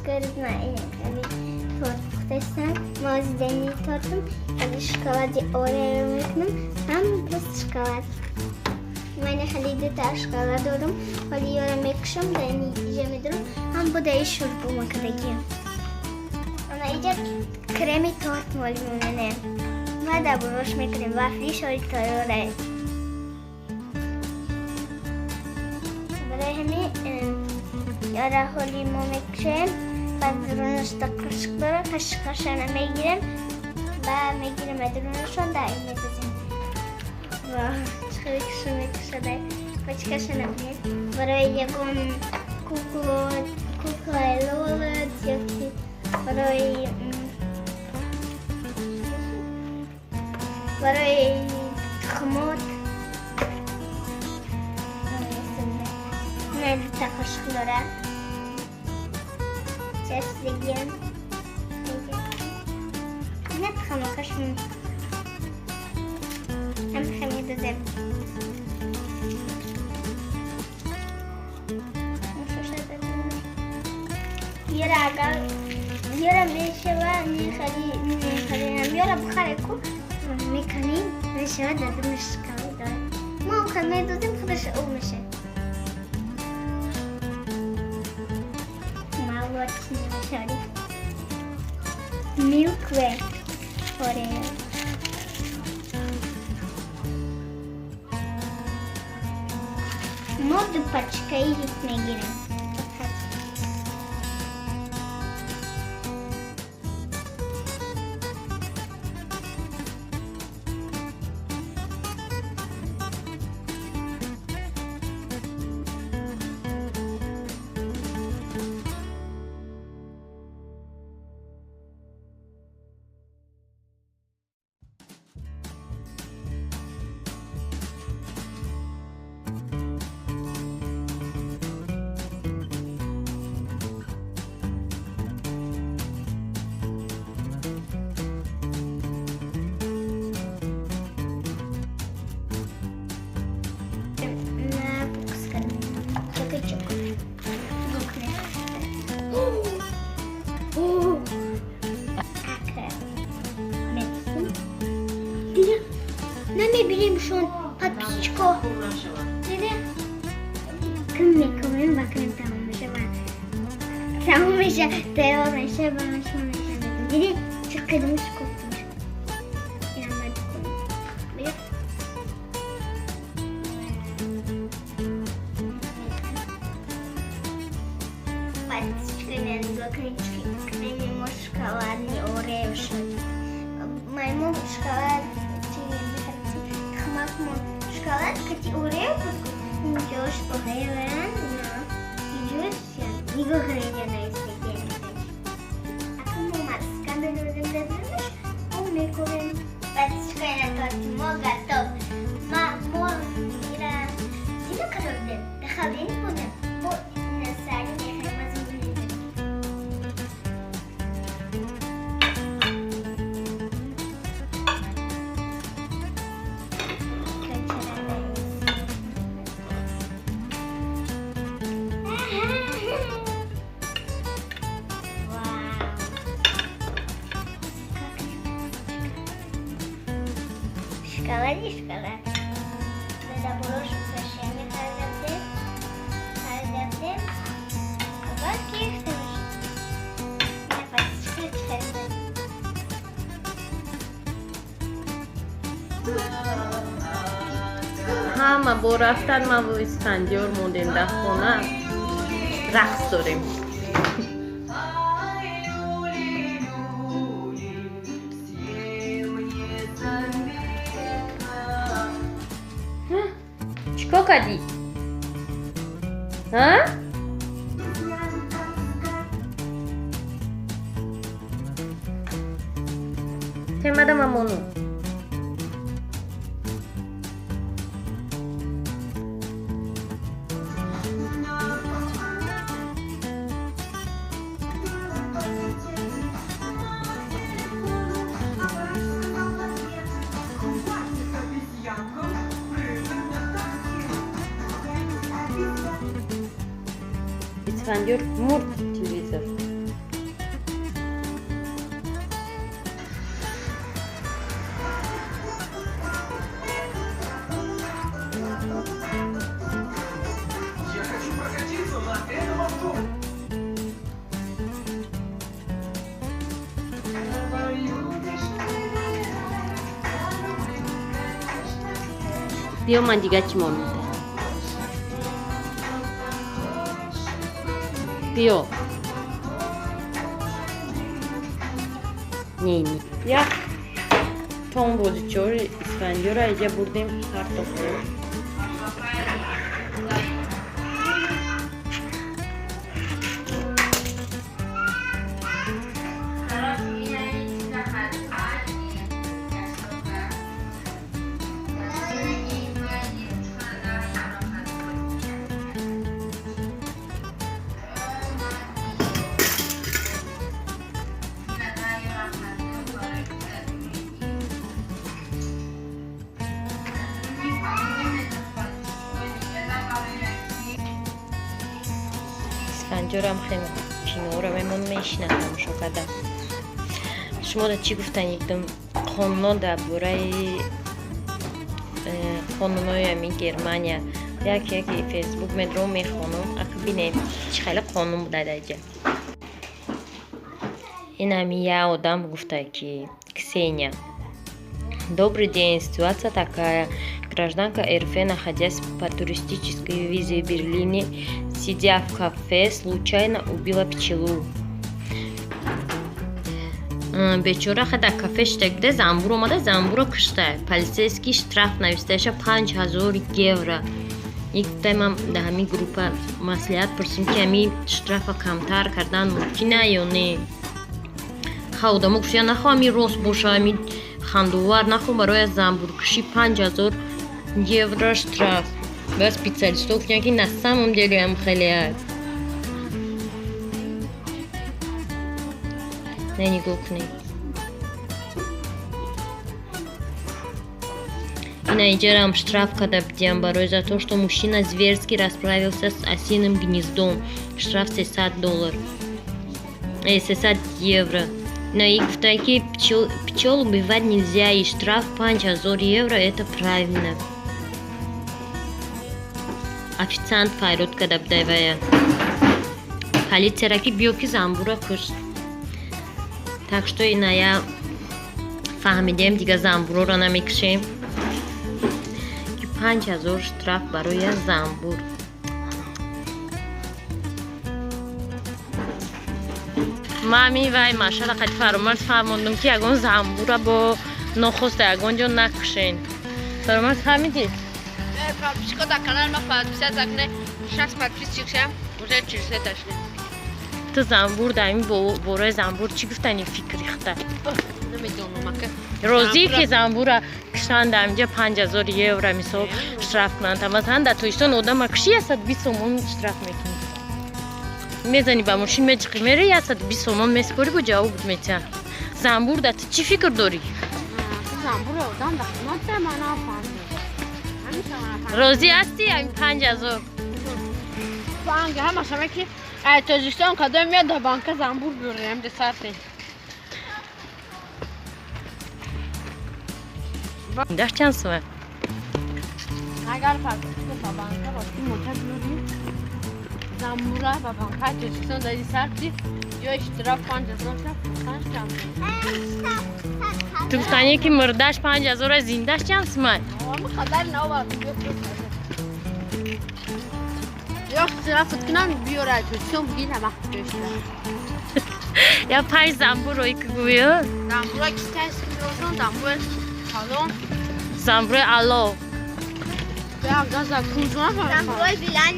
Ма торт пухтастам. Ма озидани тортам хеле шоколади Орео мекунам, ҳам просто шоколад. Ман хеле дута шоколад дорам, вале ёра мекушам, дар иҷа медорам, ҳам будаи шурбо макардагиам. Ана иҷа креми торт моли монане. Ма дар бурош мекунем, вафли шори тайёра. Барои ҳамин ёра ҳоли мо мекушем, баъд дурунаш да қошиқ дора, қошиқашона мегирем ва мегирем дурунашон дар ин медозем. Ва чӣ хеле кушо мекушада, пачкашона бинед. Барои ягон куклаи лолат ёки барои тухмот не дута қошиқ дора. Часпидагиам. Не тухмакашон ҳам медозем. Ёра агар ёра мешава, мехари, мехарем. Ёра бухаре ку мекунем, мешава, дар дунаш шоколад дорад. Мо ҳам хел медозем, худаш об мешавад. Молочный мешавад. Milk Way Oreo. Мо ду пачкаи мегирем. Фақат. Чук чук. Ака метисем. Дида намебинемшон, подписчико. Дида ким мекунем ва ким тамом мешава. Тамом меша, тайёр меша ва шумо нишон медам. Диди чӣ қадамш кофтам. Инам мекунем. Бия. Подписчика нигоҳ кунед, креми мо шоколадни Орео шуд. Маймон шоколад чи тухмак мо шоколад кати Орео буд. Инҷош Ореоян, инҷош нигоҳ кунед, инҷо навистагиам. Ака мо маска медозем дар дунаш, об мекунем. Подписчика, ина торти мо готов. Ма мо ира зина кардем, дар холодильник мондем. Бо ина сари мехарем аз мебинем. Вау! Шоколаде шоколад. Доброш украшение харидафтем. Харидафтем. Ва гирифтемш. Ина подписчика чӣ харидем. Ҳама бо рафтан, ман бо Исфандиёр мондем дар хона, рақс дорем. Ай, люли, люли, всем незаметно. Чӣ кор кардӣ, а? Темада мамону. Хватит обезьянкам прыгать на тахте. Исфандиёр мурд телевизор. Биё, ман дига чӣ монда. Биё. Не, не. Як тон бозичори Исфандиёра иҷа бурдем, партохтем. Исфандиёрам хеле киноро мемон мешинад тамошо карда. Шумо да чӣ гуфтанӣ будам? Қонунҳо дар бораи қонунҳои ҳамин Германия. Як яки Фейсбук медром мехонам, ака бинем чӣ хеле қонун буда дар иҷа. Ин ҳами як одам гуфта ки Ксения. Добрый день, ситуация такая. Гражданка РФ, находясь по туристической визе в Берлине, сидя в кафе, случайно убила пчелу. Бечора ха дар кафе шида буда, занбур омада, занбуро кушта. Полицейский штраф нависташа 5000 евро. Ин гуфтаи ман дар ҳамин группа маслиҳат пурсим, ки ҳамин штрафа камтар кардан мумкина ё не. Ха одамо гуфтия, нахоҳ ҳамин рост боша, ҳамин хандовар нахоҳ барои занбуркушӣ 5000 евро штраф. Ба специалистҳо гуфтиян, ки на самом деле ҳам хеле аст. Не, нигоҳ кунед. Ина иҷарам штраф карда будиям барои за то, что мужчина зверски расправился с осиным гнездом. Штраф 300 доллар. 300 евро. Ина и гуфта, ки пчел убивать нельзя, и штраф 5000 евро это правильно. Официант файрод карда будай вая. Полицияра, ки биё, ки занбура кушт. Так что ина я фаҳмидем, дига занбурора намекушем. Ки 5000 штраф барои як занбур. Мами вай машала қати Фаромарз фаҳмондум, ки ягон занбура бо нохоста ягон ҷо накушен. Фаромарз, фаҳмидӣ? Подписчика на канал ма подписаться кунед. 6 подписчик шам, уже 43 шли. Ту занбур дар ин бораи занбур чӣ гуфтани фикри хта? Намедонам, ака. Розӣ, ки занбура кушанд дар инҷа 5000 евро мисол штраф кунанд? Масалан, дар Тоҷикистон одама куши, 120 сомон штраф мекунӣ. Мезанӣ ба мошин, меҷиқӣ, мерӣ, 120 сомон месупорӣ, бо ҷавобут метиҳанд. Занбур да ту чӣ фикр дорӣ? Занбур одам да хизмат ман нафаҳмидам. Ҳамиша ман нафаҳмидам. Розӣ ҳастӣ ҳамин 5000? Банк ҳамаша ки ай Тоҷикистон кадом меяд, да банка занбур биёрем де сарте. Даш чанд сомон? Агар подписка ба банка ба мота биёрем, занбура ба банка Тоҷикистон дади сарти ё штраф 5000 ша панҷ чанд. Ту гуфтанӣ, ки мурдаш 5000, зиндаш чанд сомон? Ама қадар наовард. Ё штраф кунам, биёра Тоҷикистон, бигин ҳама штраф. Я панҷ занбур рой ки гӯё. Занбура китайский биёрсон, занбур калон. Занбури ало. Я газа кунжуна. Занбур билан.